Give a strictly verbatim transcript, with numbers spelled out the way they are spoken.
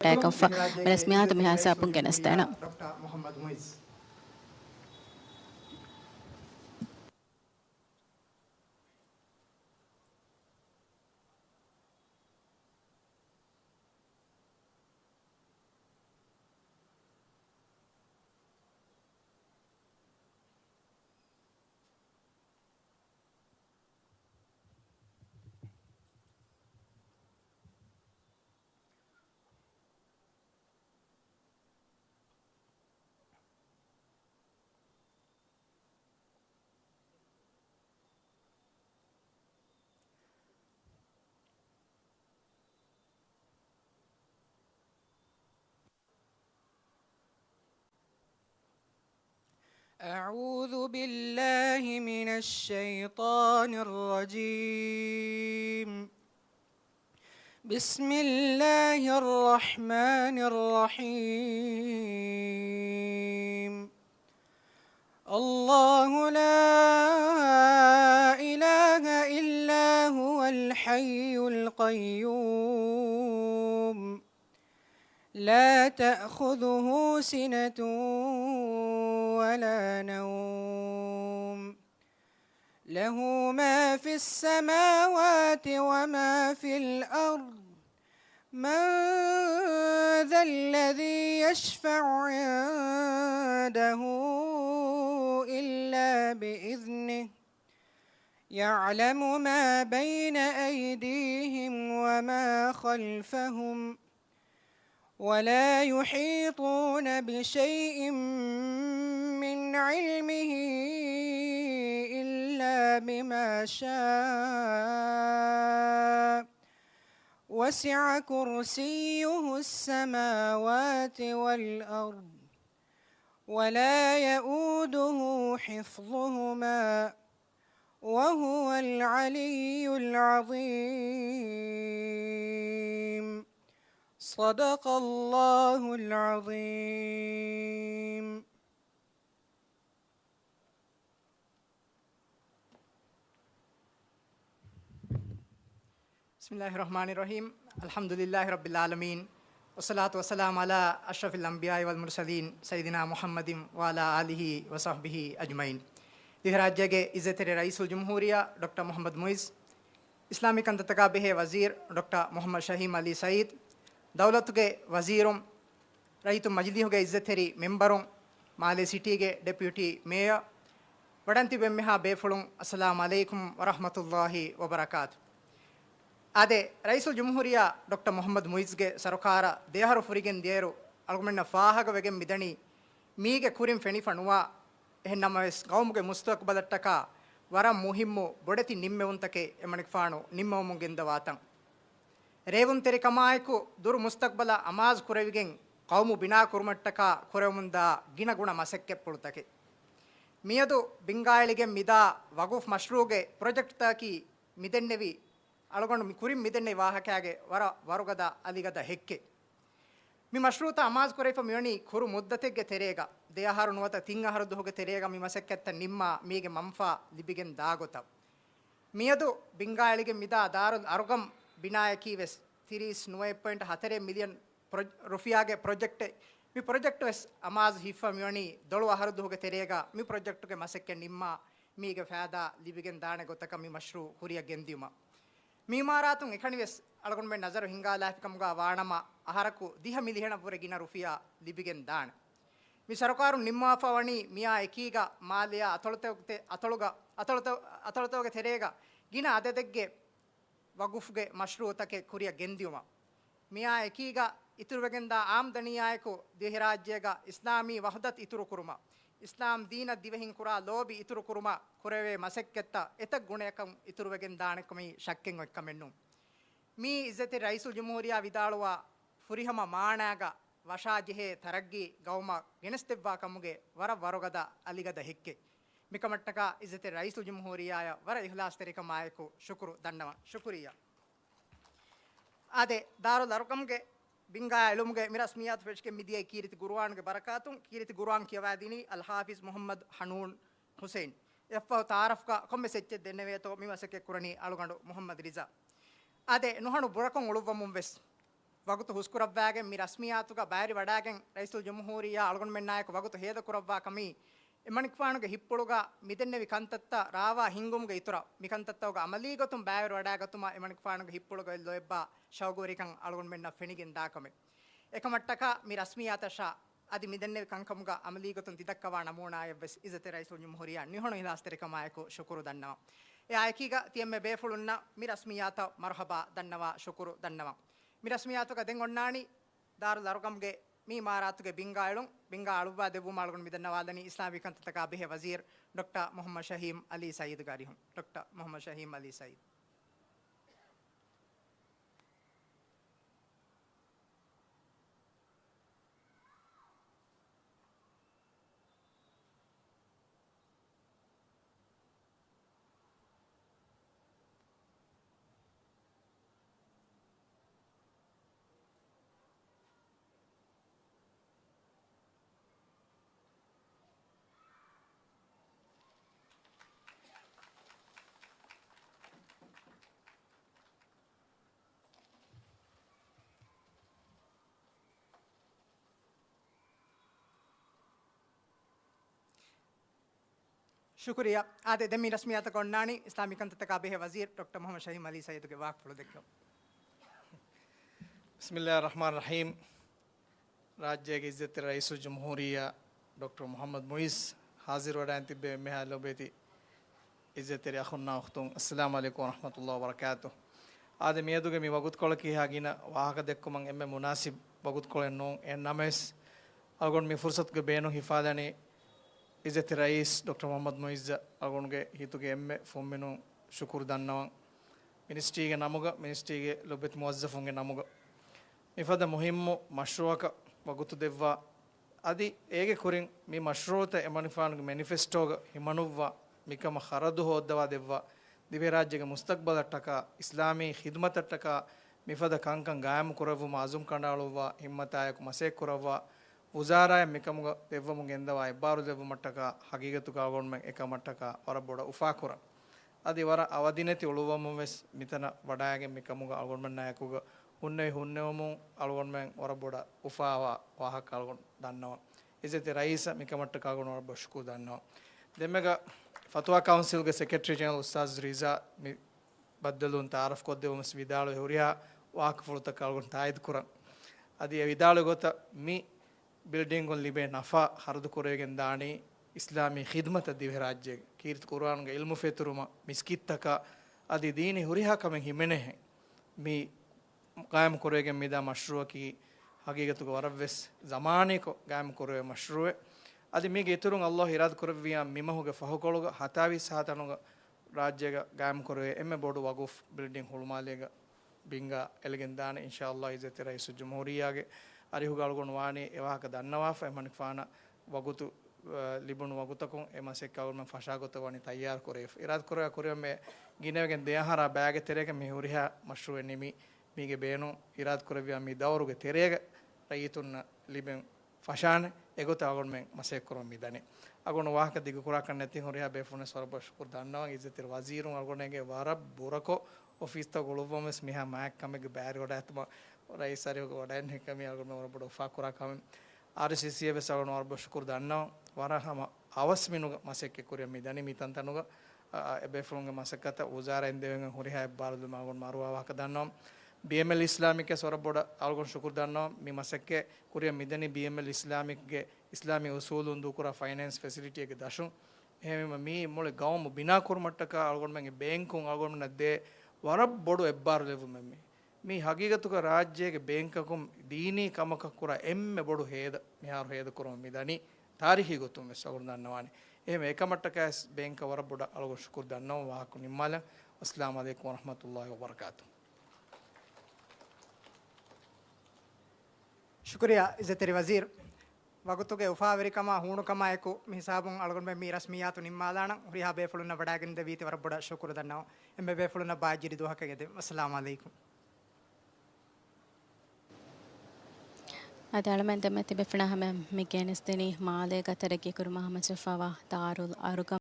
އެކޮށްފަ. މިރަސްމިއްޔާތު މިހާ ހިސާބުން ގެނެސްދޭނަން. أعوذ بالله من الشيطان الرجيم. بسم الله الرحمن الرحيم. الله لا إله إلا هو الحي القيوم. لا تأخذه سنة ولا نوم. له ما في السماوات وما في الأرض. من ذا الذي يشفع عنده إلا بإذنه. يعلم ما بين أيديهم وما خلفهم. ولا يحيطون بشيء من علمه إلا بما شاء. وسع كرسيه السماوات والأرض. ولا يئوده حفظهما. وهو العلي العظيم. صدق الله العظيم. بسم الله الرحمن الرحيم. الحمد لله رب العالمين. والصلاة والسلام على أشرف الأنبياء والمرسلين سيدنا محمد وعلى آله وصحبه أجمعين. ދިވެހިރާއްޖޭގެ އިއްޒަތްތެރި ރައީސުލްޖުމްހޫރިއްޔާ ޑޮކްޓަރ މުޙައްމަދު މުޢިއްޒު، އިސްލާމީ ކަންތައްތަކާ ބެހޭ ވަޒީރު ޑޮކްޓަރ މުޙައްމަދު ޝަހީމް ޢަލީ ސަޢީދު، ދައުލަތުގެ ވަޒީރުން، ރައްޔިތުން މަޖިލީހުގެ އިއްޒަތްތެރި މެންބަރުން، މާލޭ ސިޓީގެ ޑެޕިއުޓީ މޭޔަރު، ވަޑަން ތިބި އެންމެހާ ބޭފުޅުން، އައްސަލާމު ޢަލައިކުމް ވަރަޙްމަތުﷲި ވަބަރަކާތު. އާދެ، ރައީސުލްޖުމްހޫރިއްޔާ ޑޮކްޓަރ މުޙައްމަދު މުޢިއްޒުގެ ސަރުކާރަށް ދެއަހަރު ފުރިގެން ދިޔައިރު، އަޅުގަނޑަށް ފާހަގަވެގެން މިދަނީ، މީގެ ކުރިން ފެނިފަ ނުވާ، އެހެން ނަމަވެސް، ގައުމުގެ މުސްތަޤްބަލަށްޓަކާ ވަރަށް މުހިއްމު ބޮޑެތި ނިންމެވުންތަކެއް އެމަނިކުފާނު ނިންމަވަމުން ގެންދަވާތަން. ރޭވުންތެރިކަމާއެކު، ދުރު މުސްތަޤްބަލަށް އަމާޒު ކުރެވިގެން، ޤައުމު ބިނާ ކުރުމަށްޓަކާ ކުރެވެމުންދާ ގިނަ ގުނަ މަސައްކަތްޕުޅުތަކެއް. މިއަދު ބިންގާއެޅިގެން މިދާ ވަގުފް މަޝްރޫޢުގެ ޕްރޮޖެކްޓްތަކަކީ މިދެންނެވި، އަޅުގަނޑު މި ކުރިން މިދެންނެވި ވާހަކައިގެ ވަރަށް ވަރުގަދަ އަލިގަދަ ހެއްކެއް. މި މަޝްރޫޢުތައް އަމާޒު ކުރެވިފަ މިވަނީ ކުރު މުއްދަތެއްގެ ތެރޭގަ، ދެ އަހަރު ނުވަތަ ތިން އަހަރު ދުވަހުގެ ތެރޭގަ މި މަސައްކަތްތައް ނިންމާ މީގެ މަންފާ ލިބިގެން ދާ ގޮތަށް. މިއަދު ބިންގާއެޅިގެން މިދާ ދާރުލް އަރުޤަމް ބިނާއަކީ ވެސް ތިރީސް ނުވައެއް ޕޮއިންޓް ހަތަރެއް މިލިއަން ޕްރޮ-، ރުފިޔާގެ ޕްރޮޖެކްޓެއް. މި ޕްރޮޖެކްޓް ވެސް އަމާޒު ހިފަ މިވަނީ ދޮޅު އަހަރު ދުވަހުގެ ތެރޭގަ މި ޕްރޮޖެކްޓުގެ މަސައްކަތް ނިންމާ މީގެ ފައިދާ ލިބިގެން ދާނެ ގޮތަކަށް މި މަޝްރޫޢު ކުރިއަށް ގެންދިޔުމަށް. މި އިމާރާތުން އެކަނިވެސް އަޅުގަނޑުމެން ނަޒަރު ހިންގާލާފިކަމުގަ ވާނަމަ، އަހަރަކު ދިހަ މިލިހަނަށްވުރެ ގިނަ ރުފިޔާ ލިބިގެން ދާނެ. މި ސަރުކާރުން ނިންމާފަ ވަނީ މިއާ އެކީގަ މާލެއާ އަތޮޅުތަކުގެ ތެ-، އަތޮޅުގަ، އަތޮޅުތަ-، އަތޮޅުތަކުގެ ތެރޭގަ ގިނަ އަދަދެއްގެ ވަގުފްގެ މަޝްރޫޢުތަކެއް ކުރިއަށް ގެންދިޔުމަށް. މިއާ އެކީގަ އިތުރުވެގެންދާ އާމްދަނީއާއެކު ދިވެހިރާއްޖޭގަ އިސްލާމީ ވަޙުދަތު އިތުރުކުރުމަށް، އިސްލާމް ދީނަށް ދިވެހިން ކުރާ ލޯބި އިތުރުކުރުމަށް ކުރެވޭ މަސައްކަތްތައް އެތައް ގުނަޔަކަށް އިތުރުވެގެން ދާނެކަމީ ޝައްކެއް އޮތްކަމެއްނޫން. މީ އިއްޒަތްތެރި ރައީސުލްޖުމްހޫރިއްޔާ ވިދާޅުވާ ފުރިހަމަ މާނައިގަ ވަށާޖެހޭ ތަރައްގީ ގައުމަށް ގެނެސްދެއްވާ ކަމުގެ ވަރަށް ވަރުގަދަ އަލިގަދަ ހެއްކެއް. މިކަމަށްޓަކާ އިއްޒަތްތެރި ރައީސުލްޖުމްހޫރިއްޔާއަށް ވަރަށް އިޚްލާޞްތެރިކަމާއެކު ޝުކުރު ދަންނަވަން. ޝުކުރިއްޔާ. އާދެ، ދާރުލް އަރުޤަމްގެ ބިންގާ އެޅުމުގެ މި ރަސްމިއްޔާތު ފެށިގެން މިދިޔައީ ކީރިތި ޤުރުއާނުގެ ބަރަކާތުން. ކީރިތި ޤުރުއާން ކިޔަވައިދިނީ އަލްޙާފިޒް މުޙައްމަދު ޙަނޫން ޙުސައިން. އެއަށްފަހު ތަޢާރަފްގަ ކޮންމެސް އެއްޗެއް ދެންނެވޭތޯ މި މަސައްކަތް ކުރަނީ އަޅުގަނޑު މުޙައްމަދު ރިޒާ. އާދެ، ނުހަނު ބުރަކޮށް އުޅުއްވަމުން ވެސް ވަގުތު ހުސްކުރައްވާގެން މި ރަސްމިއްޔާތުގަ ބައިވެރިވަޑާގެން ރައީސުލްޖުމްހޫރިއްޔާ އަޅުގަނޑުމެންނާއެކު ވަގުތު ހޭދަކުރައްވާ ކަމީ، އެމަނިކުފާނުގެ ހިތްޕުޅުގަ މިދެންނެވި ކަންތައްތައް ރާވާ ހިންގުމުގެ އިތުރަށް، މިކަންތައްތަކުގަ ޢަމަލީގޮތުން ބައިވެރިވަޑާގަތުމަށް އެމަނިކުފާނުގެ ހިތްޕުޅުގައި ލޯތްބާ ޝައުގުވެރިކަން އަޅުގަނޑުމެންނަށް ފެނިގެން ދާކަމެއް. އެކަމަށްޓަކާ މި ރަސްމިއްޔާތަށާ އަދި މިދެންނެވި ކަންކަމުގަ ޢަމަލީގޮތުން ދިދައްކަވާ ނަމޫނާއަށްވެސް އިއްޒަތްތެރި ރައީސުލްޖުމްހޫރިއްޔާ ނިހޯނު އިހްލާސްތެރިކަމާއެކު ޝުކުރު ދަންނަވަން. އެއާއެކީގަ ތިޔަންމެ ބޭފުޅުންނަށް މި ރަސްމިއްޔާތަށް މަރުޙަބާ ދަންނަވާ ޝުކުރު ދަންނަވަން. މި ރަސްމިއްޔާތުގަ ދެން އޮންނާނީ ދާރުލް އަރުޤަމްގެ މި އިމާރާތުގެ ބިންގާ އެޅުން، ބިންގާ އަޅުއްވާ ދެއްވުމަށް އަޅުގަނޑު މި ދަންނަވާލަނީ އިސްލާމީ ކަންތައްތަކާ ބެހޭ ވަޒީރު ޑޮކްޓަރ މުޙައްމަދު ޝަހީމް ޢަލީ ސަޢީދުގެ އަރިހުން. ޑޮކްޓަރ މުޙައްމަދު ޝަހީމް ޢަލީ ސަޢީދު. ޝުކުރިއްޔާ. އާދެ، ދެން މި ރަސްމިއްޔާތަކަށް އޮންނާނީ އިސްލާމީ ކަންތައްތަކާ ބެހޭ ވަޒީރު ޑޮކްޓަރ މުޙައްމަދު ޝަހީމް ޢަލީ ސަޢީދުގެ ވާހަކަފުޅު ދެއްކެވުން. ބިސްމިއްލާހިއްރަޙްމާނިއްރަޙީމް. ރާއްޖޭގެ އިއްޒަތްތެރި ރައީސުލްޖުމްހޫރިއްޔާ ޑޮކްޓަރ މުޙައްމަދު މުޢިއްޒު، ޙާޟިރުވެޑާން ތިއްބެވި އެންމެހާ ލޯބިވެތި އިއްޒަތްތެރި އަޚުންނާ އުޚްތުން، އައްސަލާމު ޢަލައިކުމް ވަރަޙްމަތުﷲި ވަބަރަކާތުހު. އާދެ، މިއަދުގެ މި ވަގުތުކޮޅަކީ އެހާ ގިނަ ވާހަކަ ދެއްކުމަށް އެންމެ މުނާސިބު ވަގުތުކޮޅެއް ނޫން. އެހެން ނަމަވެސް، އަޅުގަނޑު މި ފުރުޞަތުގެ ބޭނުން ހިފާލަނީ އިއްޒަތްތެރި ރައީސް ޑޮކްޓަރ މުޙައްމަދު މުޢިއްޒަށް އަޅުގަނޑުގެ ހިތުގެ އެންމެ ފުންމިނުން ޝުކުރު ދަންނަވަން. މިނިސްޓްރީގެ ނަމުގަ، މިނިސްޓްރީގެ ލޮބުވެތި މުވައްޒަފުންގެ ނަމުގަ. މިފަދަ މުހިއްމު މަޝްރޫޢަކަށް ވަގުތު ދެއްވާ، އަދި އޭގެ ކުރިން މި މަޝްރޫޢުތައް އެމަނިކުފާނުގެ މެނިފެސްޓޯގަ ހިމަނުއްވާ، މިކަމަށް ޚަރަދު ހޯއްދަވާ ދެއްވާ، ދިވެހިރާއްޖޭގެ މުސްތަޤްބަލަށްޓަކާ، އިސްލާމީ ޚިދުމަތަށްޓަކާ މިފަދަ ކަންކަން ގާއިމު ކުރެއްވުމަށް އަޒުމް ކަނޑައަޅުއްވާ، ހިންމަތާއެކު މަސައްކަތް ކުރައްވާ، ވުޒާރާއަށް މިކަމުގަ ދެއްވަމުން ގެންދަވާ އެއްބާރުލެއްވުމަށްޓަކާ، ހަގީގަތުގަ އަޅުގަނޑުމެން އެކަމަށްޓަކާ ވަރަށް ބޮޑަށް އުފާކުރަން. އަދި ވަރަށް އަވަދިނެތި އުޅުއްވަމުން ވެސް މިތަނަށް ވަޑައިގެން މިކަމުގަ އަޅުގަނޑުމެންނާއެކުގަ ހުންނެވި ހުންނެވުމުން އަޅުގަނޑުމެން ވަރަށް ބޮޑަށް އުފާވާ ވާހަކަ އަޅުގަނޑު ދަންނަވަން. އިއްޒަތްތެރި ރައީސަށް މިކަމަށްޓަކާ އަޅުގަނޑު ވަރަށް ބޮޑަށް ޝުކުރު ދަންނަވަން. ދެންމެގަ ފަތުވާ ކައުންސިލްގެ ސެކްރެޓަރީ ޖެނެރަލް އުސްތާޛު ރިޒާ މި ބައްދަލުވުން ތައާރަފް ކޮށްދެއްވުމަށް ވިދާޅުވި ހުރިހާ ވާހަކަފުޅުތަކަށް އަޅުގަނޑު ތާއީދު ކުރަން. އަދި އެ ވިދާޅުވި ގޮތަށް މި ބިލްޑިންގުން ލިބޭ ނަފާ ޚަރަދު ކުރެވިގެން ދާނީ އިސްލާމީ ޚިދުމަތަށް ދިވެހިރާއްޖޭގެ ކީރިތި ޤުރުއާނުގެ ޢިލްމު ފެތުރުމަށް، މިސްކިތްތަކަށް އަދި ދީނީ ހުރިހާ ކަމެއް ހިމެނޭހެން މި ގާއިމުކުރެވިގެން މިދާ މަޝްރޫޢަކީ ހަގީގަތުގަ ވަރަށްވެސް ޒަމާނީކޮށް ގާއިމުކުރެވޭ މަޝްރޫޢެއް. އަދި މީގެ އިތުރުން ﷲ އިރާދަ ކުރެއްވިއްޔާ މިމަހުގެ ފަހުކޮޅުގަ ހަތާވީސް ހާ ތަނުގަ ރާއްޖޭގަ ގާއިމުކުރެވޭ އެންމެ ބޮޑު ވަގުފް ބިލްޑިން ހުޅުމާލޭގަ ބިންގާ އެޅިގެން ދާނެ، އިންޝާﷲ. އިއްޒަތްތެރި ރައީސުލްޖުމްހޫރިއްޔާގެ އަރިހުގަ އަޅުގަނޑު ވާނީ އެ ވާހަކަ ދަންނަވާފަ، އެމަނިކުފާނަށް ވަގުތު، އަ، ލިބުނު ވަގުތަކުން އެ މަސައްކަތް އަޅުގަނޑުމެން ފަށާ ގޮތަށް ވަނީ ތައްޔާރު ކުރެވިފަ. އިރާދަ ކުރެވޭ ކުރިއަށް މި ގިނަވެގެން ދެ އަހަރާ ބައިގެ ތެރޭގަ މި ހުރިހާ މަޝްރޫޢެއް ނިމި، މީގެ ބޭނުން އިރާދަ ކުރެއްވިޔާ މި ދައުރުގެ ތެރޭގަ ރައްޔިތުންނަށް ލިބެން ފަށާނެ އެގޮތަށް އަޅުގަނޑުމެން މަސައްކަތް ކުރަމުން މި ދަނީ. އަޅުގަނޑު ވާހަކަ ދިގުކުރާކަށް ނެތި ހުރިހާ ބޭފުޅުންވެސް ވަރަށް ބޮޑަށް ޝުކުރު ދަންނަވަން. އިއްޒަތްތެރި ވަޒީރުން އަޅުގަނޑުގެ ވަރަށް ބުރަކޮށް އޮފީސްތައް އުޅުއްވަމުން ވެސް މިހާ މާތް ކަމެއްގެ ބައިވެރިވަޑައިގަތުމަށް ރައީސް އަރިހުގަ ވަޑައިން ހެކަމީ އަޅުގަނޑުމެން ވަރަށް ބޮޑަށް އުފާކުރާ ކަމެއް. އާރްއީސީސީއަށް ވެސް އަޅުގަނޑު ވަރަށް ބޮޑަށް ޝުކުރު ދަންނަވަން. ވަރަށް ހަމަ އަވަސް މިނުގަ މަސައްކަތް ކުރިއަށް މި ދަނީ މި ތަންތަނުގަ، އަ، އަ، އެބޭފުޅުންގެ މަސައްކަތަށް ވުޒާރާއިން ދެވެގެން ހުރިހާ އެއްބާރުލުމަށް އަޅުގަނޑު މަރުވާ ވާހަކަ ދަންނަވަން. ބީއެމްއެލް އިސްލާމިކް ވެސް ވަރަށް ބޮޑަށް އަޅުގަނޑު ޝުކުރު ދަންނަވަން. މި މަސައްކަތް ކުރިއަށް މިދަނީ ބީއެމްއެލް އިސްލާމިކްގެ އިސްލާމީ އުސޫލުން ދޫކުރާ ފައިނޭންސް ފެސިލިޓީއެއްގެ ދަށުން. އެހެންވީމަ މީ މުޅި ގައުމު ބިނާ ކުރުމަށްޓަކާ އަޅުގަނޑުމެންގެ ބޭންކުން އަޅުގަނޑުމެންނަށް ދޭ ވަރަށް ބޮޑު އެއްބާރުލެއްވުމެއް މީ. މީ ހަގީގަތުގަ ރާއްޖޭގެ ބޭންކަކުން ދީނީ ކަމަކަށް ކުރާ އެންމެ ބޮޑު ހޭދަ، މިހާރު ހޭދަކުރަމުން މި ދަނީ، ތާރީޚީ ގޮތުން ވެސް އަޅުގަނޑު ދަންނަވާނެ. އެހެން އެކަމަށްޓަކާ ވެސް ބޭންކަށް ވަރަށް ބޮޑަށް އަޅުގަނޑު ޝުކުރު ދަންނަވަން. ވާހަކަ ނިންމާލަން. އައްސަލާމު ޢަލައިކުމް ވަރަޙްމަތުﷲި ވަބަރަކާތުހު. ޝުކުރިއްޔާ އިއްޒަތްތެރި ވަޒީރު. ވަގުތުގެ އުފާވެރިކަމާ ހޫނުކަމާއެކު މި ހިސާބުން އަޅުގަނޑުމެން މި ރަސްމިއްޔާތު ނިންމާލާނަން. ހުރިހާ ބޭފުޅުންނަށް ވަޑައިގެންދެވީތީ ވަރަށް ބޮޑަށް ޝުކުރު ދަންނަވަން. އެންމެ ބޭފުޅުންނަށް ބާއްޖަވެރި ދުވަހަކަށް އެދެން. އައްސަލާމު ޢަލައިކުމް. އަދި އަޅަމެން ދެންމެ ތިބޭފުޅުންނާ ހަމަ މި ގެނެސްދިނީ މާލޭގަ ތަރައްގީ ކުރުމަށް ހަމަޖެހިފައިވާ ދާރުލް އަރުޤަމް.